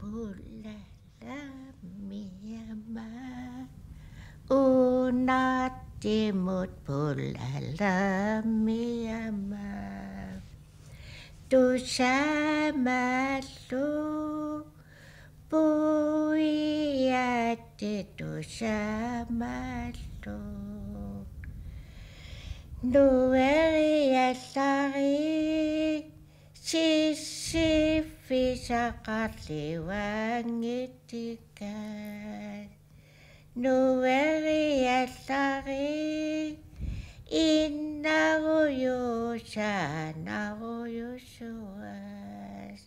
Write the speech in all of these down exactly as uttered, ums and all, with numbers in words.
Pullalamiama. Uunartimut pullalamiama. Tusamallu. Puiatit tusamallu. Nueriallari sissiffisaqarliuanngittigai. Nueriallari innarujussaanarujussuaq.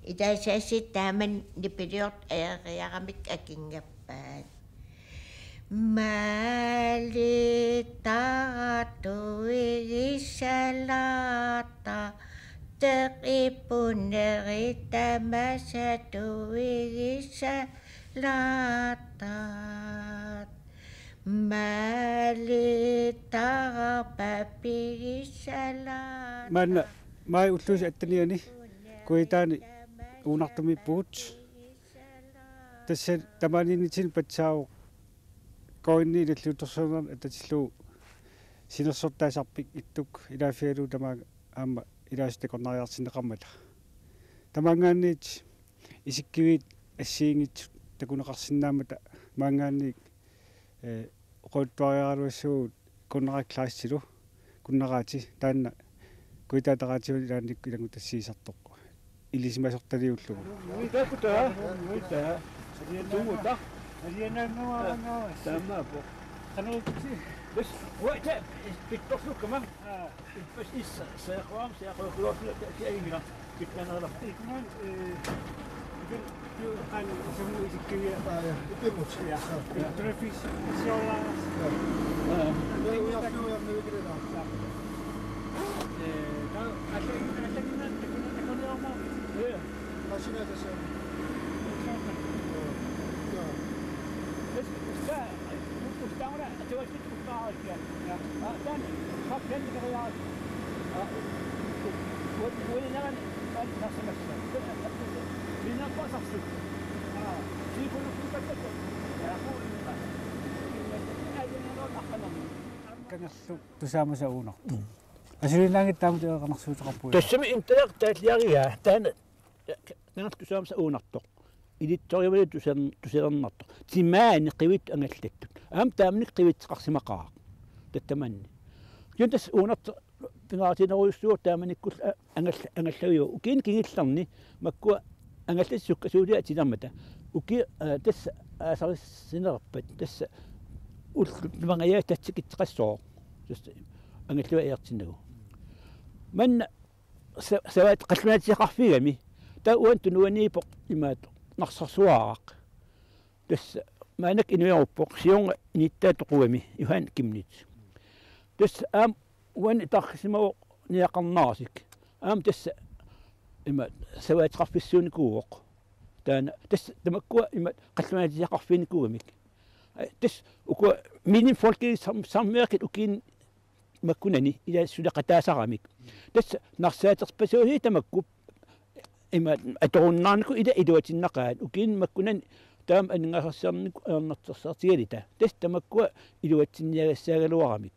Itaasiassit taama nipiliortut ajoriaramik akinngappaat. Maalitartuigissalaarta teqipuneri tamasatuigissalaarta. Maalitarpapigissalaarta. Maanna maajip ulluisa attenianni Kujataani uunartumiippugut. Tassa tamaaniinnitsinni patsaavoq K N I-p nalliuttorsiornerni atatillugu sinersortaasarpik ittuk ilaaffigalugu tamaanga aamma ilaasut takornariartinneqarmata. Tamaanngaanniit isikkiviit assigiinngitsut takuneqarsinnaammata maanngaanniit, eh, oqaluttuariaraluassuugut Kunnera Kleistip, Kunneraati, taanna Kujataata Radioani ilaannikkut ilanngutassiisartoq ilisimasortaliullugu. Nuita kutaa, nuita. Tunguta. Taamaappoq. Qanoq ippusi? Bas, uanga pittorsukkama. Ippas issa, seeqquam, seeqquam, seeqquam, seeqquam. Pittanarlaq. Ikkunan, eh, ikun, tu, qan, samu isikkiviat. Aa, ja. Ipimmut. Ja. Ja. Trafis, siola. Ja. Ja. Ja, ja, ja, ja, ja. Eh, ta, allan, allan, allan, allan, allan, allan. Ja. Masina tassa. Ja. Ja. Es, está, está ahora, te voy a Kangerluup tusaamasa uunartoq. Mm. Asuliinnaanngitsoq taamatut eqqarnarsuuteqarpugut. Tassami internettaalliarigaa taanna Kangerluup tusaamasa uunartoq. Ilitsorivali tusan-, tusalernartoq. Timaani qivittut angallattut. Aamma taamanikkut qivitseqarsimaqaaq. Tattamaanni. Kisianni tassa uunartoq pingaarutiginerujussuuvoq taamanikkullu a-, angall-, angallaviuvoq. Ukiuni kingullerni makkua angallatit sukkasuuliat atilermata. Uki-, aa, tassa aasarissinerpat tassa ullut pimangajaat tatsikitsiqassooq. Tassa angallavik ajortinnagu. Manna sa-, savaat qallunaatisiaqarfigami. Taava uani tunuaniippoq imaattoq Narsarsuaraq. Tassa maannakkut inueruppoq siorna inittaata toqugami Johan Chemnitz. Tassa aamma uani tarrisimavoq Niaqarnaarsik. Aamma tassa ima savaateqarfissuunikuuvoq. Taanna tassa tamakkua ima qallunaatisiaqarfiginikuugamik. Ai, tassa ukua Minnets Folkelige Sam-, Samvirket ukiuni makkunani ilaa suleqataasaramik. Tassa narsaaterpassuit tamakku ima atorunnaarnikut ila iluatinnaqaat ukiuni makkunani taama aningaasarsiornikkut ajornartorsiortigalugit. Tassa tamakkua iluatsinniagassaagaluaramik.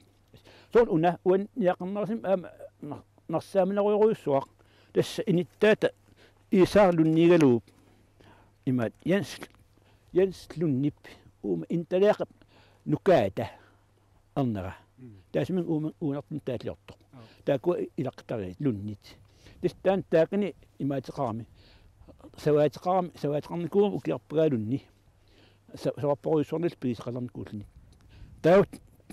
Soorlu una uani Niaqarnaarsimi aamma nar-, narsaaminerujorujussuaq. Tassa inittaata Iisaaq Lundigaluup imaattoq Jens, Jens Lundip uuma intaleaqap nukaata ernera. Mm. Taassuminnga uuma uunartumik taalliortoq. Aap. Taakkua ilaqqitariit Lundit. Tassa taanna taakani imaateqarami. Savaateqarami, savaateqarnikuugami ukiorpagaalunni. Sa-, savarparujussuarnillu pigisaqalernikuulluni. Taava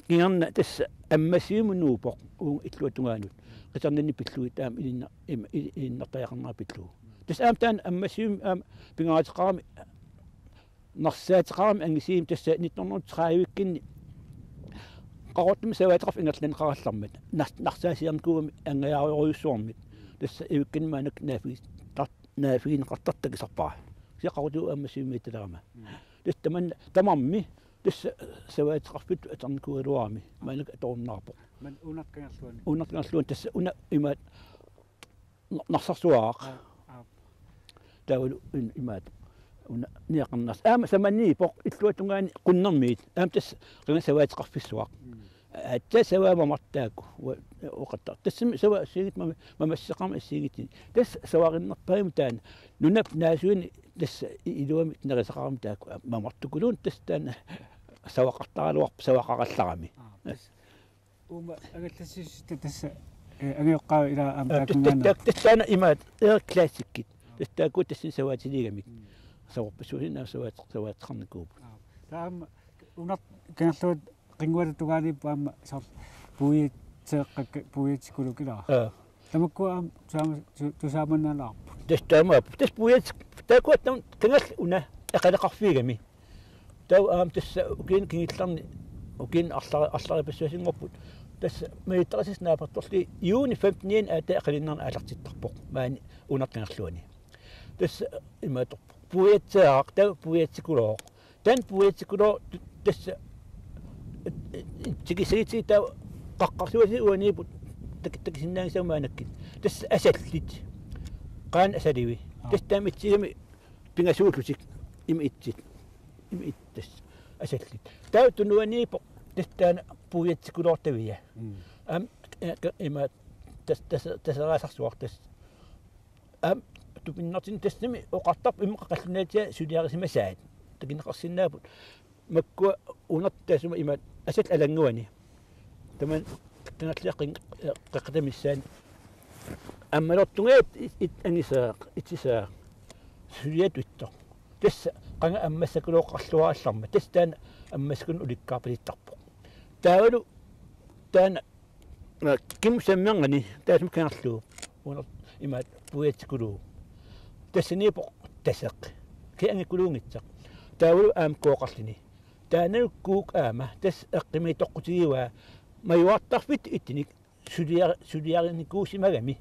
kingorna tassa Ammassivimut nuuppoq uunga illuatungaanut. Qiterninni pillugit aamma ilinna-, im-, il-, ilinnartariaqarnera pillugu. Tassa aamma taanna Ammassivimmi aamma pingaaruteqarami narsaateqarami angisigami tassa nitten hundrede tredive-kkunni Qaqortumi savaateqarfik ingerlanneqarallarmat. Nars-, narsaasiornikuugami angajaarujorujussuarmit. Tassa ivikkanni maannakkut naaffigis-, tar-, naaffigineqartartoq takusarpara. Kisianni Qaqortuup Ammassivimmiittalerama. Mm. Tassa tamanna, tamarmi, tassa savaateqarfittut atornikuugaluarami. Maannakkut atorunnaarpoq. Manna uunartoq Kangerluani. Uunartoq Kangerluani tassa una imaattoq na-, Narsarsuaraq. Aap, aap. Taavalu in-, imaattoq. Una niaqarnars. Aamma samaniippoq illuatungaani qunnermiit. Aamma tassa qanga savaateqarfissuaq. Aatsaat savaa mamartaakku. Ua-, oqattaq. Tassami savaa assigiit mama-, mamasseqarmat assigiit. Tassa savarinnerpaamik taanna. Nunap naasuini tassa i-, iluamik nerisaqarami taakku. Mamartukuluunniit tassa taanna savaqartaraluarpoq savaqarallarami. Aa, tassa. Uuma angallassiissutta tassa, eh, angajoqqaavit ilaa aamma. Aa, taakkunngaannerat. Tassa, tassa taanna imaat Air Classicit. Tassa taakku tassani savaatiliigamik. Mm. Savarpassuusinnaavoq savaat-, savaateqarnikuupput. Aa. Taava aamma una kangerluata qinnguata tungaaniippoq aamma soorlu puiatseeqqakka puiatsikuluukka ilaa. Aa. Tamakkua aamma tusaama-, tu-, tusaamannaalaarput. Tassa taamaappoq. Tassa puiats-, taakku aamma kangerlunga eqaleqarfiigami. Taava aamma tassa ukiuni kingullerni ukiuni arlari-, arlaripassaasinngorput. Tassa majuttarisassat naapertorlugit juuni femtenianni aatsaat eqaluinnarni aallartittarpoq. Maani una kangerluani. Tassa imaattorpoq. Puiatseeraq taava puiatsikulooq. Taanna puiatsikulooq tu-, tassa tikissagitsigu taava qaqqarsuatsiaq uaniipput tak-, takusinnaanngisagut maannakkut. Tassa asallit. Qaannat asalivik. Aa. Tassa taama itsigami pingasuullutik ima itsit. Ima itsit tassa asallit. Taava tunuaniippoq tassa taanna puiatsikuloortavia. Mm. Aamma, eh, ka-, ima tas-, tas-, taseraasarsuaq tassa. Aamma tupinnartumik tassami oqartarpoq immaqa qallunaatiga suliarisimasaat. Takuneqarsinnaapput. Makkua una taassuma ima asallit alannguani. Tamanna kangerliaqqin qeqqata missaani. Ammalortungaat it-, it-, angisaaq, itsisaaq. Suliatut ittoq. Tassa qanga ammassakulooqarluarallarmat. Tassa taanna ammassakunneq ulikkaarpasittarpoq. Taavalu taanna, aa, kimmut sammerngani taassuma kangerluup. Una imaat puiatsikuluup. Tassaniippoq taseq. Kisianni angikuluunngitsoq. Taavalu aamma kooqarluni. Taannalu kuuk aamma tassa eqqumiitsoqqutigivaa majuartarfittut ittunik suliar-, suliarinikuusimagami.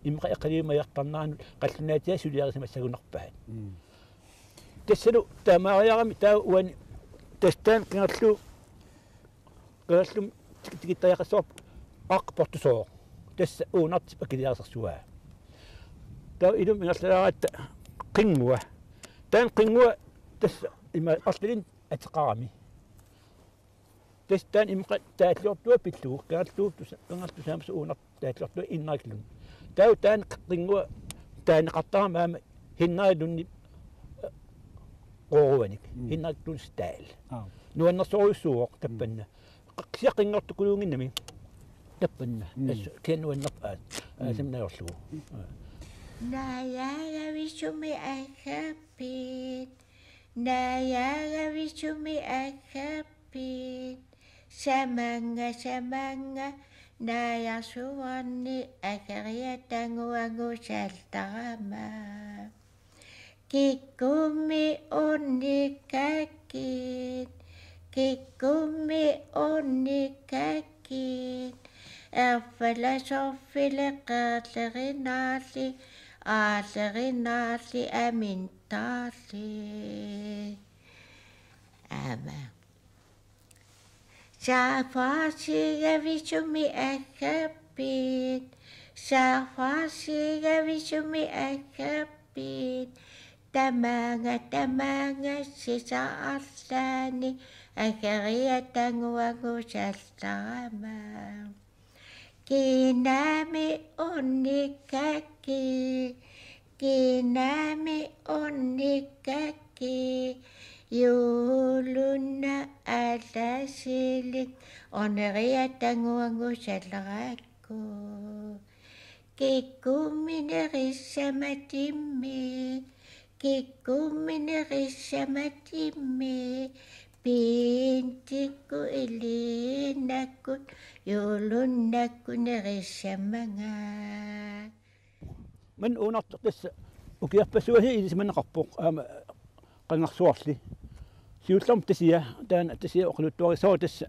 Immaqa eqaluit majuartarneranut qallunaatiga suliarisimassagunarpaat. Mm. Tassalu taamaariarami taava uani tassa taanna kangerluup, kangerluup tik-, tikittariaqassavarput Qaqqat Portusooq. Tassa Uunartip akiliarisarsuaa. Taava ilumut ingerlalaaratta Qinngua. Taanna Qinngua tassa ima arlalinnik ateqarami. Tassa taanna immaqa taalliortua pillugu, kangerluup tusa-, kangerluup tusaamasut Uunartip taalliortua Innariklunnik. Taava taanna Qinngua taaneqartarami aamma Hinnarilunni, eh, qooruanik. Mm. Hinnarik Lund's Dahl. Aa. Nuannersorujussuuvoq, mm, tappanna. Qa-, kisianni qinngortukuluunnginnami. Tappanna. Mm. Assut kisianni nuannerpoq aat. Mm. Aasami najorlugu. Aa. Najaagavit sumi aggerpit. Najaagavit sumi aggerpit. Samannga, samannga, najarsuarni ageriataannguagusallarama. Kikkummi unnikkakkit, kikkummi unnikkakkit, erfalasorfili qeerlerinarli, aarlerinarli amintarli. Aamma. Saaffaarsigavisumi aggerpit, saaffaarsigavisumi aggerpit, tamaanga, tamaanga sisarlaani ageriataannguagusallarama. Kiinami unnikkakkit, kiinami unnikkakkit, juulunna alassilik uneriataannguagusaleraakku. Kikkummi nerissamatimmi, kikkummi nerissamatimmi, piintikkut iliinnakkut juulunnakkut nerissamanga. Maani Uunartoq tassa ukiorpassuarni ilisimaneqarpoq aamma qangarsuarli. Siullermik Tasia, taanna Tasia oqaluttuarissavarput tassa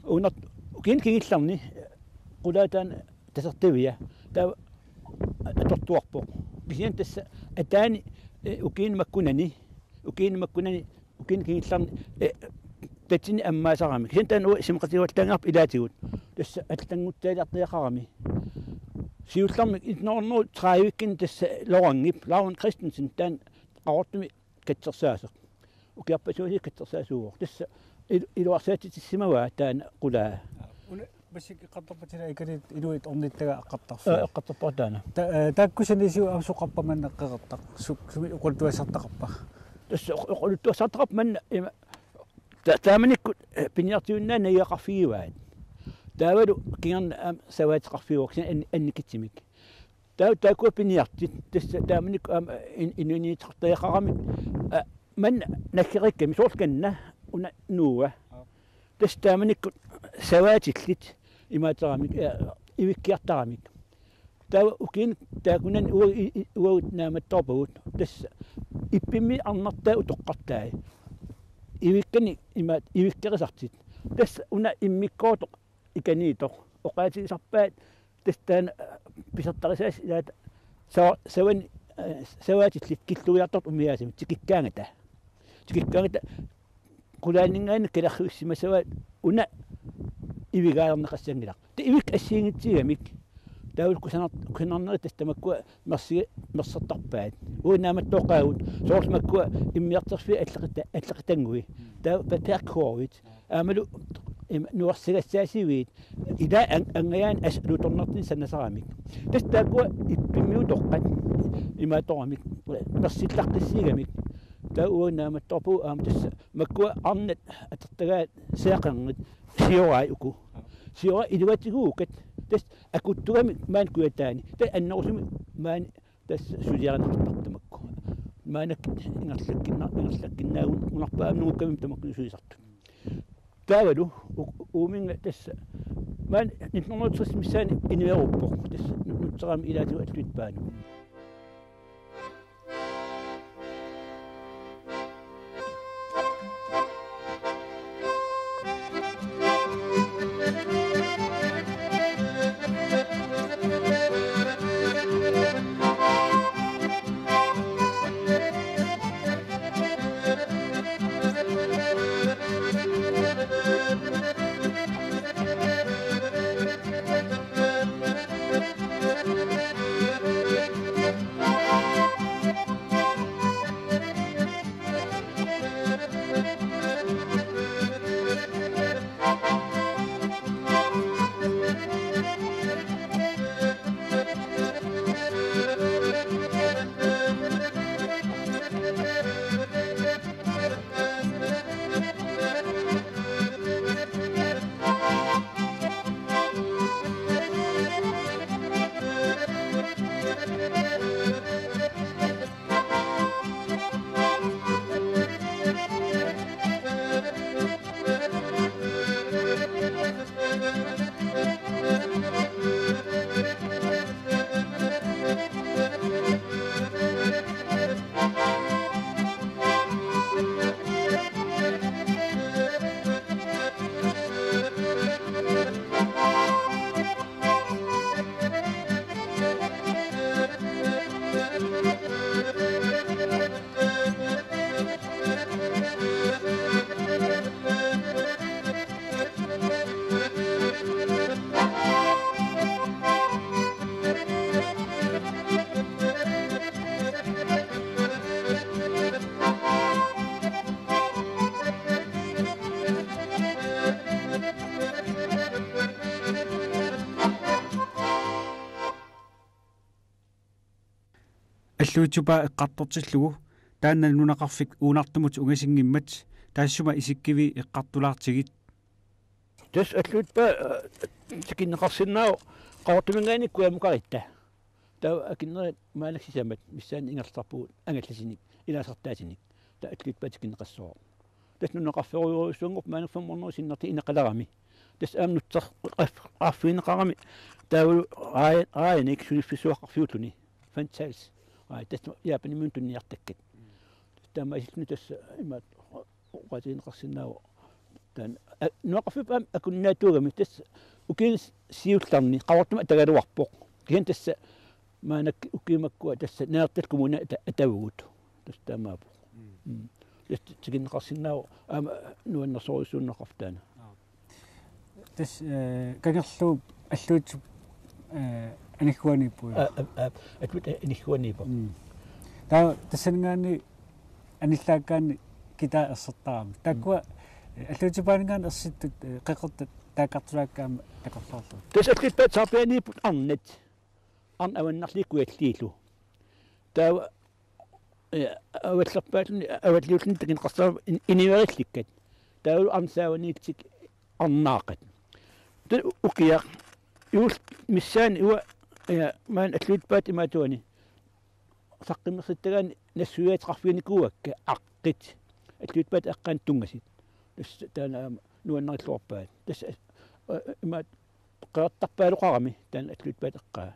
Uunartoq ukiuni kingullerni qulaani taanna tasertavia. Taava atortuarpoq. Kisianni tassa ataani, eh, ukiuni makkunani, ukiuni makkunani, ukiuni kingullerni, eh, tatsini ammaasarami. Kisianni taanna uanga isumaqatigivallaanngilarput ilaatigut. Tassa allanngutsaaliartariaqarami. Siullermik nitten hundrede tredive-kkuni tassa Lorangip, Lauren Christensen, taanna Qaqortumi katsersaasoq. Ukiarpassuit katsersaasuuvoq. Tassa il-, iluarsaatitissimavaa taanna qulaa. Una massakkut eqqartorpatit ikaliit inuit ornittagai eqqartarfii. Aa, eqqartorpara taanna. Ta-, eh, taakku sanilisigut aamma suut qeqertarpit manna qeqertaq. Su-, sumi oqaluttuassartaqarpa? Tassa oq-, oqaluttuassartaqarpoq manna ima ta-, taamanikkut, eh, piniartuinnaat najugaqarfigivaat. Taavalu kingorna aamma savaateqarfigaat kisianni an-, annikitsumik. Taa-, taakkua piniartut, tassa taamanikkut aamma in-, inuuniittartariaqaramik, a, manna naggeqikkamik soorlu kanna una nuua. Tassa taamanikkut savaatillit imaattoramik, a, ivikkiartaramik. Taava ukiuni taakkunani ua-, i-, i-, uagut naammattoorpagut. Tassa ippimmi arnartaa utoqqartai. Ivikkanik imaat ivikkerisartut. Tassa una immikkoortoq ikaniittoq. Oqaatigisarpaat tassa taanna, a, pisortarisaasut ilaat sa-, savani, a, savaatillit killugiartortut umiaasamik tikikkaangata. Tikikkaangata qulaaninngaanniit kalerriussimasavaat una ivigaalerneqassanngilaq. Taava ivikkat assigiinngitsut igamik. Taavalu kusanar-, kusanarnerit tassa tamakkua mersi-, mersortarpaat. Uagut naammattooqqaagut soorlu makkua immiartorfiit alleqita-, alleqitannguit. Taava papirkurvit. Aammalu im-, nuersagassaasiviit. Ila an-, angajaanni assut alutornartunik sanasaramik. Tassa taakkua ippimmi utoqqat imaattoramik. Mersillaqqissuugamik. Taava uagut naammattoorpagut aamma tassa makkua arnat atortagaat seaqerngit siorai uku. Siorai iluatiguukat tassa akuttugamik maani kujataani. Tassa annerusumik maani tassa suliarineqartarput tamakku. Maannakkut ingerlakkinna-, ingerlakkinnaagunarpaat aamma nungukkamik tamakku sulisartut. Taavalu u-, uuminnga tassa maani nitten hundrede og tres missaani inueruppoq tassa nu-, nutserami ilaatigut Alluitsup Paanut. Alluitsup Paa eqqartortillugu taanna nunaqarfik Uunartumut ungasinngimmat taassuma isikkivii eqqartulaartigit. Tassa Alluitsup Paa, eh, tikinneqarsinnaavoq Qaqortuminngaanniit kujammukaaratta. Taava akunnerit maannakkut sisamat missaanni ingerlasarpagut angallatinik, ilaasartaatinik. Taava Alluitsup Paa tikinneqassooq. Tassa nunaqarfeerujussuanngorpoq maanna fem hundrede sinnerlugu inaqalerami. Tassa aamma nutseq-, af-, affigineqarami. Taavalu raa-, raajanik suliffissuaqarfiulluni. Fantails. Aa, tassa Japanimiunut tuniniartakkat. Taamaasilluni tassa imaat oqaatigineqarsinnaavoq. Taanna, a-, nunaqarfiup aamma akunnaatuugami tassa ukiuni siullerni Qaqortumi atagaluarpoq. Kisianni tassa maannakkut ukiut makkua tassa Nanortallip Kommunia ata-, atavugut. Tassa taamaappoq. Mm. Mm. Tassa tikinneqarsinnaavoq aamma nuannersorujussuunneqarpoq taanna. Aap. Tassa, eh, kangerluup Alluitsup, eh, anigguaniippoq. Aa, aa, aa, Alluitsup anigguaniippoq. Mm. Taava tassaninngaanniit Anillakkaanni kitaa ersertarami. Taakkua alluitsupaaninngaanniit ersittut qeqertat taakkartulaakkaat aamma takorloorlugit. Tassa alluitsupaat saarpiaaniipput arnat. Arnat avannarliit kujalliillu. Taava avallerpaalluni avalliulluni takuneqartarami inuerillikkat. Taavalu arnat saavaniittik arnaaqat. Tassa ukiaq juulli missaani uanga maani alluitsupaat imaattuani saqqummersittagaanni nassuiaateqarfiginikuuakka aqqit. Alluitsupaat eqqaanni tunngasut. Tassa taanna aamma nuannarilluarpaat. Tassa imaattoq qeqertarpaaloqarami taanna alluitsupaat eqqaa.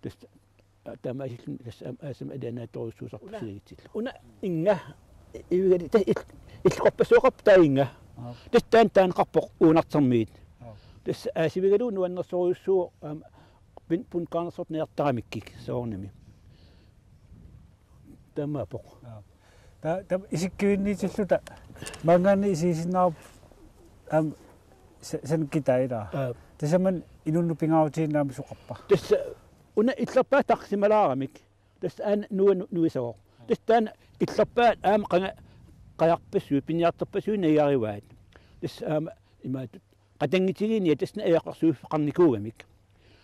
Tassa taamaasilluni tassa aamma aasama alianaatsorujussuusarpoq siligitsillugu. Una innga ivigali tassa illoqarpassuaqarpoq taanna innga. Tassa taanna taaneqarpoq uunartermiit. Tassa aasivigalugu nuannersorujussuuvoq aamma pin punkaarnersortut najartaramikkik soorunami. Taamaappoq. Taava isikkivinniitilluta maanngaanniit isigisinnaavara aamma sanakkitaa ilaa. Tassami inunnut pingaarutigineq aamma soqarpa? Tassa una illerpaaq tarsimalaaramik. Tassa aana nuannu nuisavoq. Tassa taanna illerpaat aamma qanga qajarpassuit piniartorpassuit nagiarivaat. Tassa aamma imaattoq qatanngutigiinniat tassa ajoqersuiffeqarnikuugamik.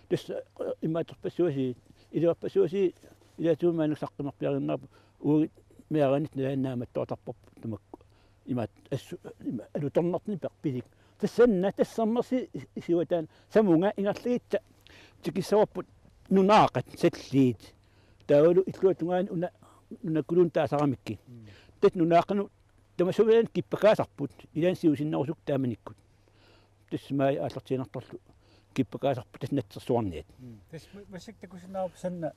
Tassa imaattorpassuit iluarpassuit ilaatigut maannakkut saqqummerpiarinnarput uagut meeraanit nalaani naammattoortarparput tamakku imaattoq assut alutornartunik peqqilik. Tassanna tassa sermersuup siuataan samunga ingerlagutta tikissavarput nunaaqat salliit. Taavalu illuatungaani una nunakkuluunniit taasaramikkik. Tassa nunaaqanut tamasumilaani kippakaasarput ilaanni siusinnerusukkut taamanikkut. Tassa maajip aallartiinnartorlu kippakaasarput tassa natsersuarniat. Tassa massakkut takusinnaavarput sanna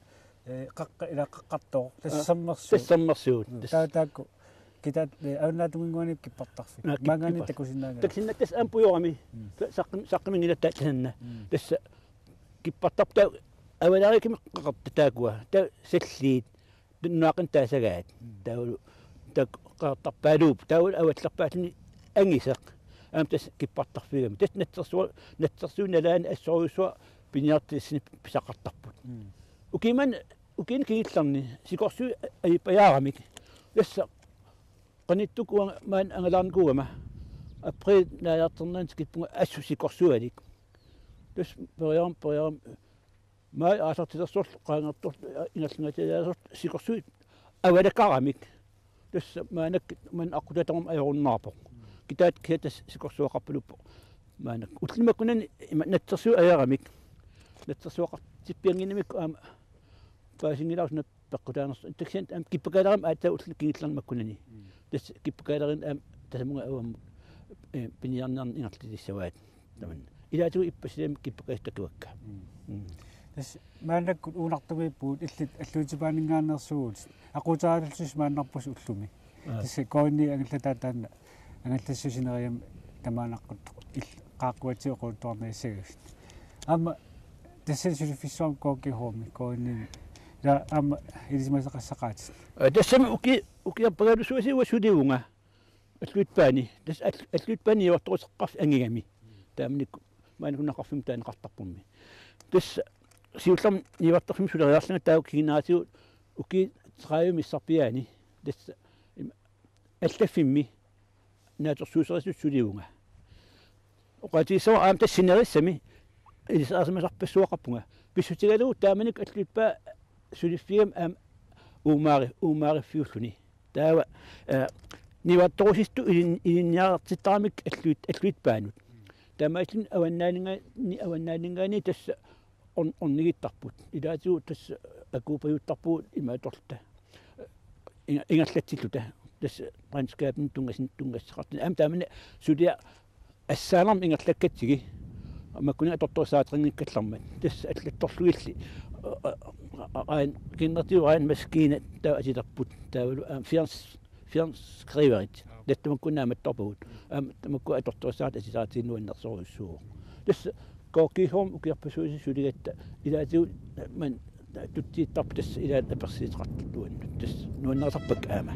qaqqa ilaa qaqqartoq tassa sermersuut. Tassa sermersuut. Tassa taakku kitaat avannaata tunginnguani kippartarfik. Maanngaanniit takusinnaanngilaq. Takusinnaavat tassa aamma pujorami. Saqqum saqqumminngilaat taanna. Tassa kippartarput taava avalaariakkamik qaqartat taakkua. Taava salliit. Nunaaqanut taasagaat. Taavalu taakku qaqartarpaaluupput. Taavalu avallerpaalluni angisoq. Aamma tassa kippartarfigami. Tassa natsersuaq natsersuup nalaani assorujussuaq piniartut tassani pisaqartarput. Ukiumani ukiuni kingullerni sikorsuit ajuppajaaramik. Tassa qanittukkut uanga maani angalaarnikuugama. April naajartornerani tikippunga assut sikorsualik. Tassa periarama periarama maajip aallartilersorlu qaangertorlu ingerlangatilaasorlu sikorsuit avalakaramik. Tassa maannakkut maani aqqutaata tamarmi ajorunnaarpoq. Kitaat kisiat tassa sikorsuaqarpaluppoq. Maannakkut ulluni makkunani ima natsersuit ajoramik. Natsersuaqartippiannginnamikku aamma paasinngilara suna peqqutaanersoq. Takusinnaavat aamma kippakaalaramik aatsaat ulluni kingullerni makkunani. Tassa kippakaalerineq aamma tasamunga avammut piniarniarneq ingerlatissavaat. Tamanna. Ilaatigut ippassaq kisiat kippakaasut takuakka. Tassa maannakkut uunartumiippugut illit alluitsupaaninngaanneersuuvutit. Aquuteraalussusi maannarpusi ullumi. Tassa K N I angallataa taanna angallassap sineriammi tamaannaqquttoq il qaaqquatsigut oqaluttuarniassagavit. Aamma tassani suliffissuarmi K G H-mi K N I-mi. Ilaa aamma ilisimasaqassaqaatit. Tassami uki ukiorpagalusuusi uanga sulivunga. Alluitsupaani, tassa alluitsupaani niuertoruseqarfik angigami. Taamanikkut maani Kunnaqarfimmi taaneqartarpummi. Tassa siullermik niuertarfimmi suleriarlunga taava kinguneratigut ukiut tredive missarpiaani. Tassa allaffimmi naatsorsuuserisutut sulivunga. Oqaatigissavara aamma tassa sinerissami ilisariarsimasarpassuaqarpunga. Pissutigalugu taamanikkut alluitsupaat suliffigami aamma uumaari uumaariffiulluni. Taava niuertorusissutut ilinniartittaramik alluit alluitsupaanut. Taamaasilluni avannaaninngaanniit avannaaninngaanniit tassa ornigittarput. Ilaatigut tassa akuupajuttarpugut imaattorluta ingerlatsilluta tassa regnskabinut tunngasin tunngassuteqartuni. Aamma taamani suliaq assaanermik ingerlakkatsigit makkuninnga atortorissaateqanngikkallarmat. Tassa allattorlugilli ain kinnertiu ain maskiina taava atilerput taavalu aamma fjerns fjernskriverit. Tassa tamakku naammattorpagut. Aamma tamakku atortorissaatit atisaatiginnut annersorujussuuvoq. Tassa K G H-mi ukiorpassuisi suligatta ilaatigut man tutsiittarput tassa ilaat apersiisoqartut nuannut. Tassa nuannarisarpakka aamma.